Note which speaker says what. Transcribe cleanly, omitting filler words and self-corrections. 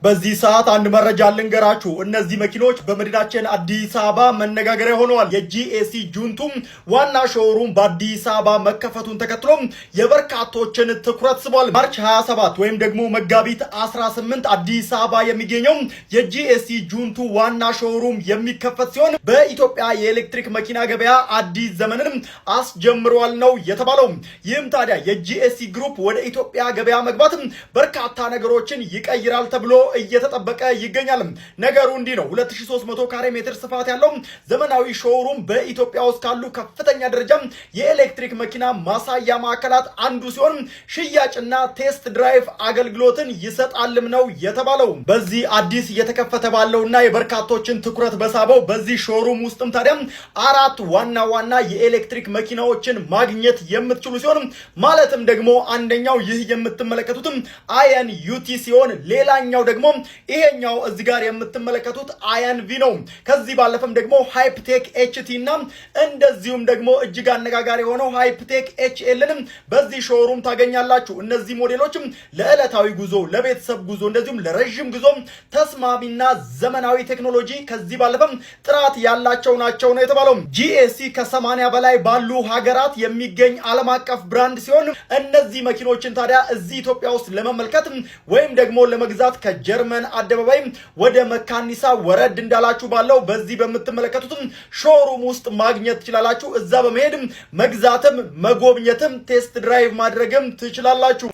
Speaker 1: በዚህ ሰዓት አንድ መረጃ ልንገራችሁ። እነዚህ መኪኖች በመዲናችን አዲስ አበባ መነጋገሪያ ሆነዋል። የ GAC ጁንቱም ዋና showroom በአዲስ አበባ መከፈቱን ተከትሎ የበርካቶችን ትኩረት ስቧል። March 27 ወይም ደግሞ መጋቢት 18 አዲስ አበባ የሚገኘው የ GAC ጁንቱ ዋና showroom የሚከፈት ሲሆን በኢትዮጵያ የኤሌክትሪክ መኪና ገበያ አዲስ ዘመንን አስጀምሯል ነው የተባለው። ይህም ታዲያ የ GAC Group ወደ ኢትዮጵያ ገበያ መግባት በርካታ ነገሮችን ይቀይራል ተብሎ እየተጠበቀ ይገኛል። ነገሩ እንዲህ ነው። 2300 ካሬ ሜትር ስፋት ያለው ዘመናዊ showroom በኢትዮጵያ ውስጥ ካሉ ከፍተኛ ደረጃ የኤሌክትሪክ መኪና ማሳያ ማዕከላት አንዱ ሲሆን ሽያጭና test drive አገልግሎትን ይሰጣልም ነው የተባለው። በዚህ አዲስ እየተከፈተ ባለውና የበርካቶችን ትኩረት በሳበው በዚህ showroom ውስጥም ታዲያ አራት ዋና ዋና የኤሌክትሪክ መኪናዎችን ማግኘት የምትችሉ ሲሆን ማለትም ደግሞ አንደኛው ይህ የምትመለከቱትም Aion UT ሲሆን ሌላኛው ደግሞ ይሄኛው እዚህ ጋር የምትመለከቱት Aion V ነው። ከዚህ ባለፈም ደግሞ Hyptec HT እና እንደዚሁም ደግሞ እጅግ አነጋጋሪ የሆነው Hyptec HL ንም በዚህ showroom ታገኛላችሁ። እነዚህ ሞዴሎችም ለዕለታዊ ጉዞ፣ ለቤተሰብ ጉዞ እንደዚሁም ለረዥም ጉዞ ተስማሚና ዘመናዊ ቴክኖሎጂ ከዚህ ባለፈም ጥራት ያላቸው ናቸው ነው የተባለው። GAC ከ80 በላይ ባሉ ሀገራት የሚገኝ ዓለም አቀፍ brand ሲሆን እነዚህ መኪኖችን ታዲያ እዚህ ኢትዮጵያ ውስጥ ለመመልከት ወይም ደግሞ ለመግዛት ከጀርመን አደባባይ ወደ መካኒሳ ወረድ እንዳላችሁ ባለው በዚህ በምትመለከቱትም showroom ውስጥ ማግኘት ትችላላችሁ። እዛ በመሄድ መግዛትም መጎብኘትም test drive ማድረግም ትችላላችሁ።